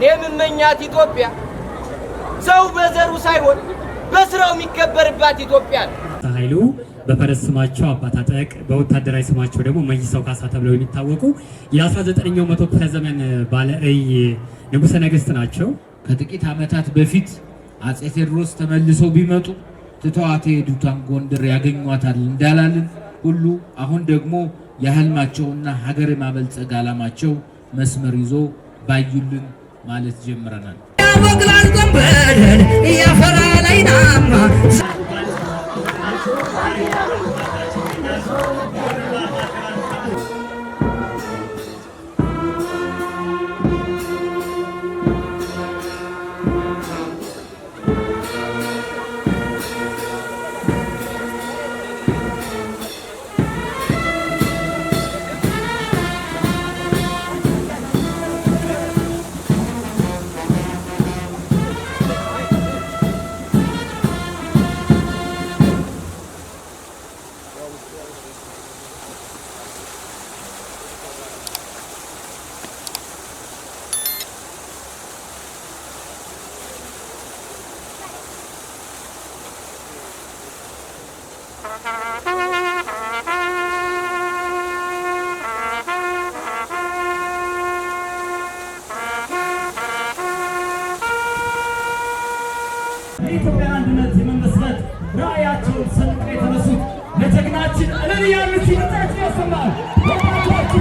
እኔ የምመኛት ኢትዮጵያ ሰው በዘሩ ሳይሆን በስራው የሚከበርባት ኢትዮጵያ ነው። ኃይሉ በፈረስ ስማቸው አባታጠቅ በወታደራዊ ስማቸው ደግሞ መይሳው ካሳ ተብለው የሚታወቁ የ19ኛው መቶ ክፍለ ዘመን ባለራዕይ ንጉሠ ነገሥት ናቸው። ከጥቂት ዓመታት በፊት አፄ ቴዎድሮስ ተመልሰው ቢመጡ ትተዋት የሄዱትን ጎንደር ያገኟታል እንዳላልን ሁሉ አሁን ደግሞ የህልማቸውና ሀገር የማበልጸግ ዓላማቸው መስመር ይዞ ባዩልን ማለት ጀምረናል። ያበቅላል ጎንበደል ያፈራል አይናማ። የኢትዮጵያን አንድነት የመመስረት ራዕያቸውን ሰንቀው የተነሱት ለጀግናችን እልል እያሉ ሲመጣች ያሰማል። ወጣቶች።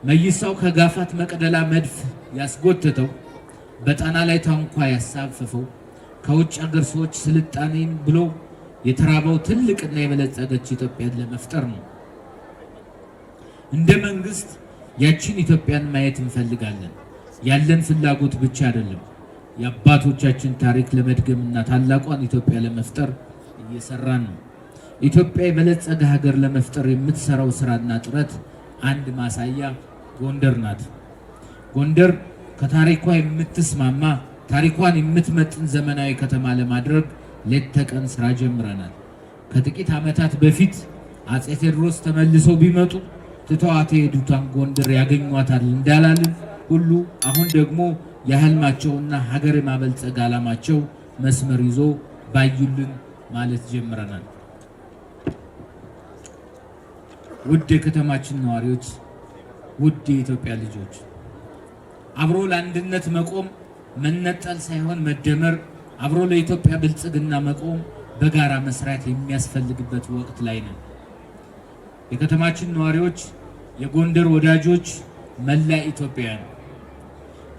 መይሳው ከጋፋት መቅደላ መድፍ ያስጎተተው፣ በጣና ላይ ታንኳ ያሳፈፈው፣ ከውጭ አገር ሰዎች ስልጣኔን ብሎ የተራበው ትልቅና የበለጸገች ኢትዮጵያን ለመፍጠር ነው። እንደ መንግስት ያችን ኢትዮጵያን ማየት እንፈልጋለን። ያለን ፍላጎት ብቻ አይደለም፣ የአባቶቻችን ታሪክ ለመድገምና ታላቋን ኢትዮጵያ ለመፍጠር እየሰራን ነው። ኢትዮጵያ የበለጸገ ሀገር ለመፍጠር የምትሰራው ስራና ጥረት አንድ ማሳያ ጎንደር ናት። ጎንደር ከታሪኳ የምትስማማ፣ ታሪኳን የምትመጥን ዘመናዊ ከተማ ለማድረግ ሌት ተቀን ስራ ጀምረናል። ከጥቂት ዓመታት በፊት አፄ ቴዎድሮስ ተመልሰው ቢመጡ ትተዋት የሄዱትን ጎንደር ያገኟታል እንዳላልን ሁሉ አሁን ደግሞ የህልማቸውና ሀገር የማበልጸግ ዓላማቸው መስመር ይዞ ባዩልን ማለት ጀምረናል። ውድ የከተማችን ነዋሪዎች፣ ውድ የኢትዮጵያ ልጆች፣ አብሮ ለአንድነት መቆም መነጠል ሳይሆን መደመር፣ አብሮ ለኢትዮጵያ ብልጽግና መቆም በጋራ መስራት የሚያስፈልግበት ወቅት ላይ ነው። የከተማችን ነዋሪዎች፣ የጎንደር ወዳጆች፣ መላ ኢትዮጵያውያን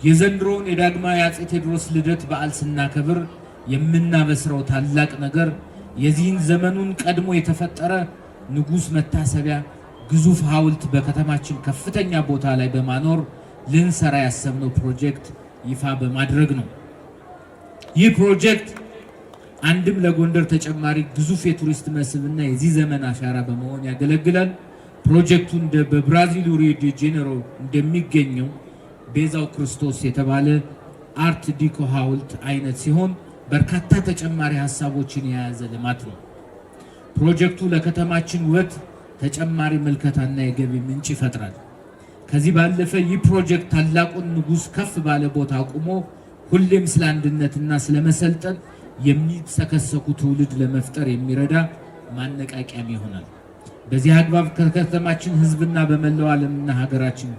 የዘንድሮውን የዳግማዊ አፄ ቴዎድሮስ ልደት በዓል ስናከብር የምናበስረው ታላቅ ነገር የዚህን ዘመኑን ቀድሞ የተፈጠረ ንጉሥ መታሰቢያ ግዙፍ ሐውልት በከተማችን ከፍተኛ ቦታ ላይ በማኖር ልንሰራ ያሰብነው ፕሮጀክት ይፋ በማድረግ ነው። ይህ ፕሮጀክት አንድም ለጎንደር ተጨማሪ ግዙፍ የቱሪስት መስህብና የዚህ ዘመን አሻራ በመሆን ያገለግላል። ፕሮጀክቱ እንደ በብራዚሉ ሪዮ ዲ ጄኔሮ እንደሚገኘው ቤዛው ክርስቶስ የተባለ art deco ሐውልት አይነት ሲሆን በርካታ ተጨማሪ ሀሳቦችን የያዘ ልማት ነው። ፕሮጀክቱ ለከተማችን ውበት ተጨማሪ ምልከታና የገቢ ምንጭ ይፈጥራል። ከዚህ ባለፈ ይህ ፕሮጀክት ታላቁን ንጉሥ ከፍ ባለ ቦታ አቁሞ ሁሌም ስለ አንድነትና ስለ መሰልጠን የሚሰከሰኩ ትውልድ ለመፍጠር የሚረዳ ማነቃቂያም ይሆናል። በዚህ አግባብ ከከተማችን ሕዝብና በመላው ዓለምና ሀገራችን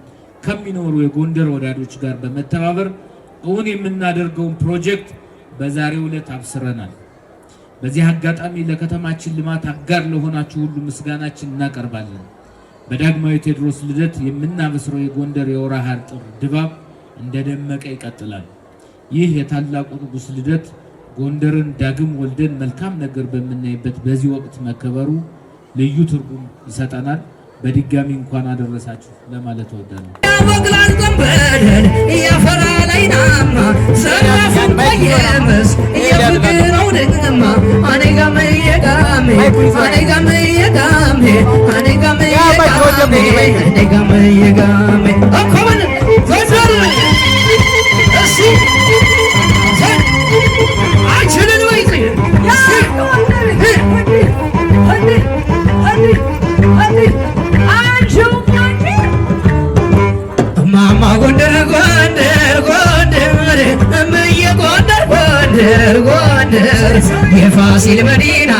ከሚኖሩ የጎንደር ወዳጆች ጋር በመተባበር እውን የምናደርገውን ፕሮጀክት በዛሬው ዕለት አብስረናል። በዚህ አጋጣሚ ለከተማችን ልማት አጋር ለሆናችሁ ሁሉ ምስጋናችን እናቀርባለን። በዳግማዊ ቴዎድሮስ ልደት የምናበስረው የጎንደር የወርሃ ጥር ድባብ እንደደመቀ ይቀጥላል። ይህ የታላቁ ንጉሥ ልደት ጎንደርን ዳግም ወልደን መልካም ነገር በምናይበት በዚህ ወቅት መከበሩ ልዩ ትርጉም ይሰጠናል። በድጋሚ እንኳን አደረሳችሁ ለማለት እወዳለሁ። ያበቅላል ጠንበለል ያፈራል አይናማ ዘራፉን በየመስ የፍቅር አውድማ አኔጋሜ አኔጋሜ የጋሜ አኔጋሜ የጋሜ አኔጋሜ የጋሜ አኮመን ጎንደር እሲ አንችልን ወይ እማማ ጎንደር ጎንደር ጎንደር እምዬ ጎንደር ጎንደር ጎንደር የፋሲል መዲና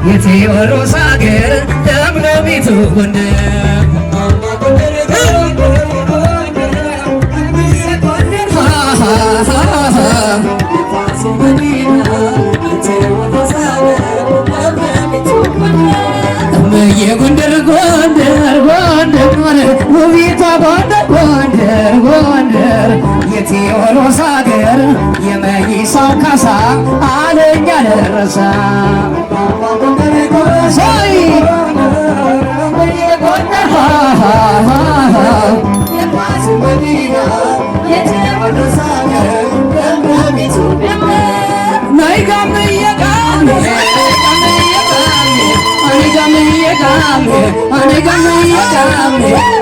የቴዎድሮስ አገር ለምለሚቱ ጎንደር እምዬ ጎንደር ጎንደር ጎንደር ውቢቷ ጎንደር ጎንደር ጎንደር የቴዎድሮስ አገር የመይሳው ካሳ አለኝ አልረሳ ሳይ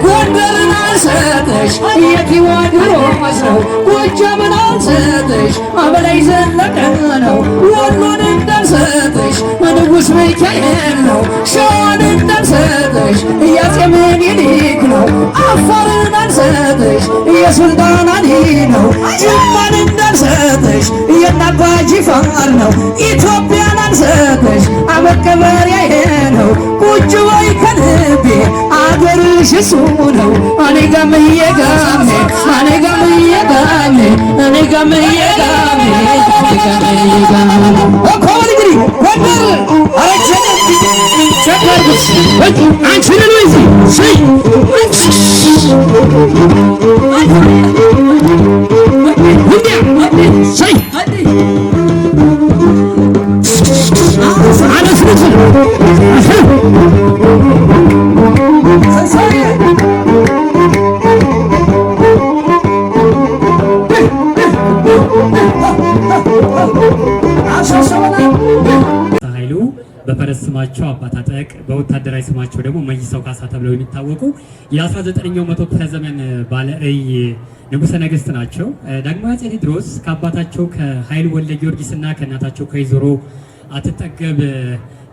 ጎንደርን አልሰጥሽ የቴዎድሮስ ነው፣ ጎጃምን አልሰጥሽ አበላይ ዘለቀ ነው፣ ወሎን እንዳልሰጥሽ ንጉሥ ሚካኤል ነው፣ ሸዋን እንዳልሰጥሽ የአፄ ምኒልክ ነው፣ አፋርን አልሰጥሽ የሱልጣን አሊ ነው፣ ጅማን እንዳልሰጥሽ የአባ ጂፋር ነው፣ ኢትዮጵያን አልሰጥሽ አመቀበሪያዬ ነው። ቁጭ በይ ከልቤ አገርሽ እሱ ነው። እኔ ጋምዬ ጋሜ እኔ ጋምዬ ጋሜ እኔ ጋምዬ ጋሜ እኔ ጋምዬ ጋሜ እኮ እንግዲህ ጎንደር አረጀ አንቺን ኃይሉ በፈረስ ስማቸው አባታጠቅ በወታደራዊ ስማቸው ደግሞ መይሳው ካሳ ተብለው የሚታወቁ የ19ኛው መቶ ክፍለ ዘመን ባለራዕይ ንጉሠ ነገሥት ናቸው። ዳግማዊ አፄ ቴዎድሮስ ከአባታቸው ከኃይሉ ወልደ ጊዮርጊስና ከእናታቸው ከወይዘሮ አትጠገብ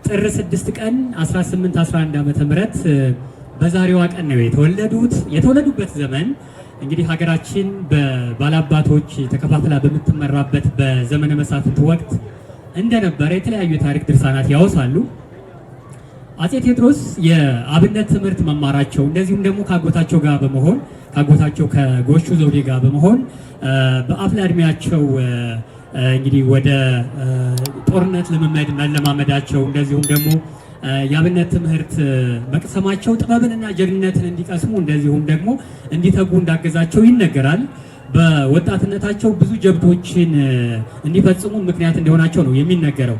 ጥር 6 ቀን 1811 ዓመተ ምህረት በዛሬዋ ቀን ነው የተወለዱት። የተወለዱበት ዘመን እንግዲህ ሀገራችን በባላባቶች ተከፋፍላ በምትመራበት በዘመነ መሳፍንት ወቅት እንደነበረ የተለያዩ የታሪክ ድርሳናት ያወሳሉ። አፄ ቴዎድሮስ የአብነት ትምህርት መማራቸው እንደዚሁም ደግሞ ከአጎታቸው ጋር በመሆን ከአጎታቸው ከጎሹ ዘውዴ ጋር በመሆን በአፍላ እድሜያቸው እንግዲህ ወደ ጦርነት ልምምድ መለማመዳቸው እንደዚሁም ደግሞ የአብነት ትምህርት መቅሰማቸው ጥበብንና ጀግንነትን እንዲቀስሙ እንደዚሁም ደግሞ እንዲተጉ እንዳገዛቸው ይነገራል። በወጣትነታቸው ብዙ ጀብዶችን እንዲፈጽሙ ምክንያት እንደሆናቸው ነው የሚነገረው።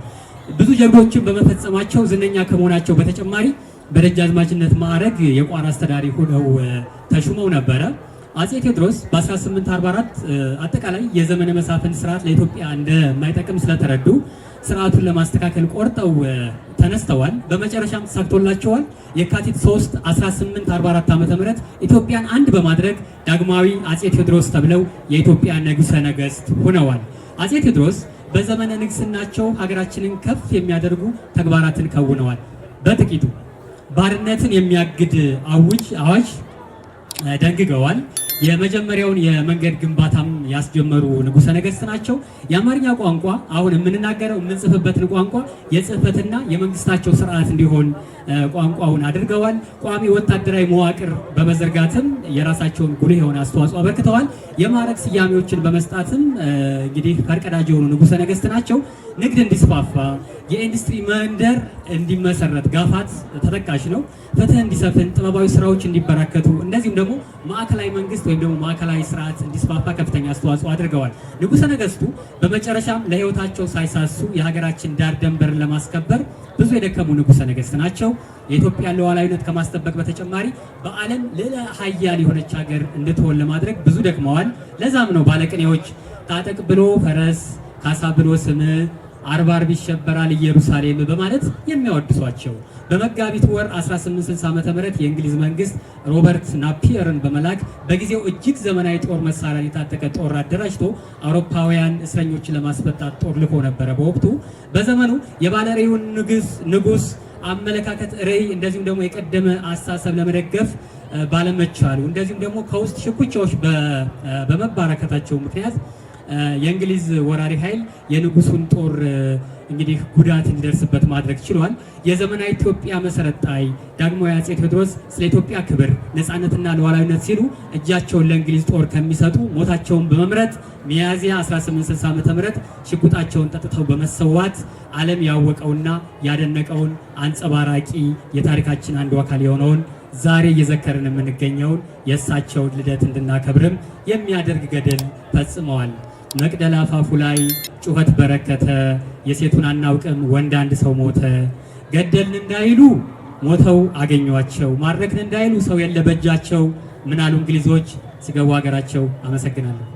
ብዙ ጀብዶችን በመፈጸማቸው ዝነኛ ከመሆናቸው በተጨማሪ በደጃዝማችነት ማዕረግ የቋራ አስተዳዳሪ ሆነው ተሹመው ነበረ። አፄ ቴዎድሮስ በ1844 አጠቃላይ የዘመነ መሳፍንት ስርዓት ለኢትዮጵያ እንደማይጠቅም ስለተረዱ ስርዓቱን ለማስተካከል ቆርጠው ተነስተዋል። በመጨረሻም ተሳክቶላቸዋል። የካቲት 3 1844 ዓ.ም ኢትዮጵያን አንድ በማድረግ ዳግማዊ አፄ ቴዎድሮስ ተብለው የኢትዮጵያ ንጉሠ ነገሥት ሆነዋል። አፄ ቴዎድሮስ በዘመነ ንግስናቸው ሀገራችንን ከፍ የሚያደርጉ ተግባራትን ከውነዋል። በጥቂቱ ባርነትን የሚያግድ አዋጅ ደንግገዋል። የመጀመሪያውን የመንገድ ግንባታም ያስጀመሩ ንጉሠ ነገሥት ናቸው። የአማርኛ ቋንቋ አሁን የምንናገረው የምንጽፍበትን ቋንቋ የጽህፈትና የመንግስታቸው ስርዓት እንዲሆን ቋንቋውን አድርገዋል። ቋሚ ወታደራዊ መዋቅር በመዘርጋትም የራሳቸውን ጉልህ የሆነ አስተዋጽኦ አበርክተዋል። የማዕረግ ስያሜዎችን በመስጣትም እንግዲህ ፈርቀዳጅ የሆኑ ንጉሠ ነገሥት ናቸው። ንግድ እንዲስፋፋ፣ የኢንዱስትሪ መንደር እንዲመሰረት ጋፋት ተጠቃሽ ነው። ፍትህ እንዲሰፍን፣ ጥበባዊ ስራዎች እንዲበራከቱ እንደዚሁም ደግሞ ማዕከላዊ መንግስት ወይም ደግሞ ማዕከላዊ ስርዓት እንዲስፋፋ ከፍተኛ አስተዋጽኦ አድርገዋል። ንጉሠ ነገሥቱ በመጨረሻም ለህይወታቸው ሳይሳሱ የሀገራችን ዳር ደንበርን ለማስከበር ብዙ የደከሙ ንጉሠ ነገሥት ናቸው። የኢትዮጵያን ሉዓላዊነት ከማስጠበቅ በተጨማሪ በዓለም ልዕለ ሀያል የሆነች ሀገር እንድትሆን ለማድረግ ብዙ ደክመዋል። ለዛም ነው ባለቅኔዎች ታጠቅ ብሎ ፈረስ ካሳ ብሎ ስም አርብ አርብ ይሸበራል ኢየሩሳሌም በማለት የሚያወድሷቸው። በመጋቢት ወር 1860 ዓ.ም የእንግሊዝ መንግስት ሮበርት ናፒየርን በመላክ በጊዜው እጅግ ዘመናዊ ጦር መሳሪያን የታጠቀ ጦር አደራጅቶ አውሮፓውያን እስረኞችን ለማስፈታት ጦር ልኮ ነበረ። በወቅቱ በዘመኑ የባለራዕዩን ንጉስ አመለካከት ራዕይ እንደዚሁም ደግሞ የቀደመ አስተሳሰብ ለመደገፍ ባለመቻሉ እንደዚሁም ደግሞ ከውስጥ ሽኩቻዎች በመባረከታቸው ምክንያት የእንግሊዝ ወራሪ ኃይል የንጉሱን ጦር እንግዲህ ጉዳት እንዲደርስበት ማድረግ ችሏል። የዘመናዊ ኢትዮጵያ መሰረት ጣይ ዳግማዊ አፄ ቴዎድሮስ ስለ ኢትዮጵያ ክብር፣ ነፃነትና ሉዓላዊነት ሲሉ እጃቸውን ለእንግሊዝ ጦር ከሚሰጡ ሞታቸውን በመምረጥ ሚያዝያ 1860 ዓ.ም ሽጉጣቸውን ጠጥተው በመሰዋት ዓለም ያወቀውና ያደነቀውን አንጸባራቂ የታሪካችን አንዱ አካል የሆነውን ዛሬ እየዘከርን የምንገኘውን የእሳቸውን ልደት እንድናከብርም የሚያደርግ ገድል ፈጽመዋል። መቅደላ አፋፉ ላይ ጩኸት በረከተ፣ የሴቱን አናውቅም ወንድ አንድ ሰው ሞተ። ገደልን እንዳይሉ ሞተው አገኟቸው፣ ማረክን እንዳይሉ ሰው የለ በእጃቸው። ምናሉ እንግሊዞች ሲገቡ ሀገራቸው። አመሰግናለሁ።